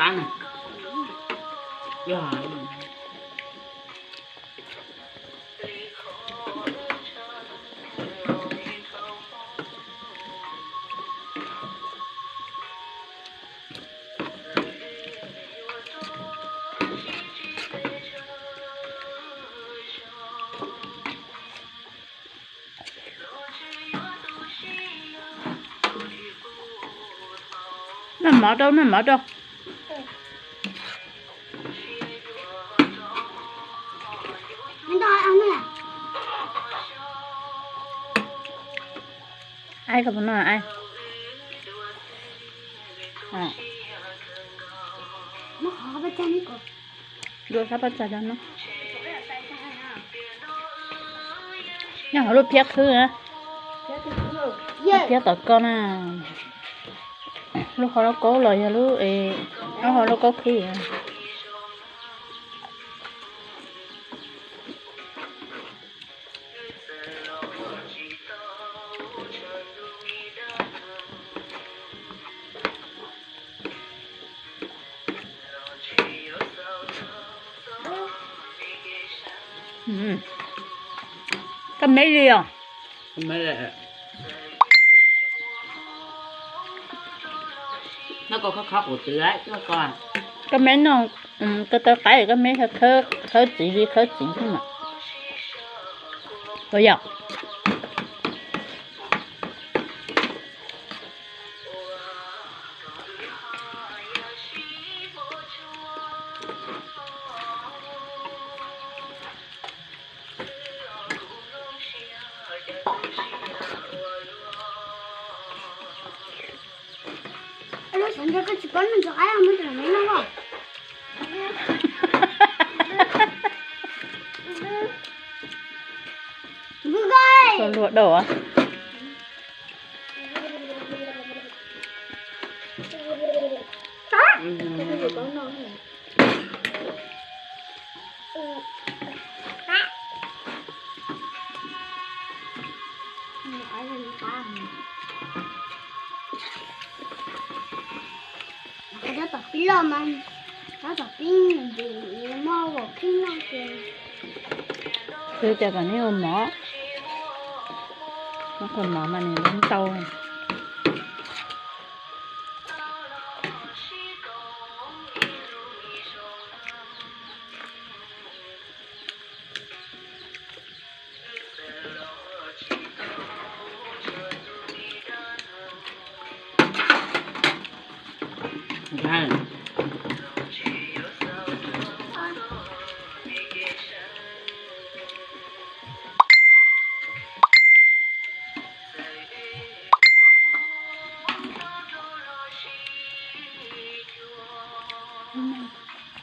Noj mov rau, noj mov rau. Ai, koj puas noj ai? Dua sab pob txha no. Nyob hauv lub phiab khwb na. Lub phiab tom koj na. Lub hauv lauj kaub los yog lub, lub hauv lauj kaub khwb. Koj meb li os. Koj meb no, koj tau qaib koj meb khawb txiv li khawb txiv xwb mas. Puas yog? Lub xyov ntshai koj tsis paub neeg rov qab muab cov me no. Luag dau. Cov tom pib loj mas, cov tom pib ntim muaj ua khib noj kiag. Xwb tias kom neb ua mov, muab kua mov mas nws ntau.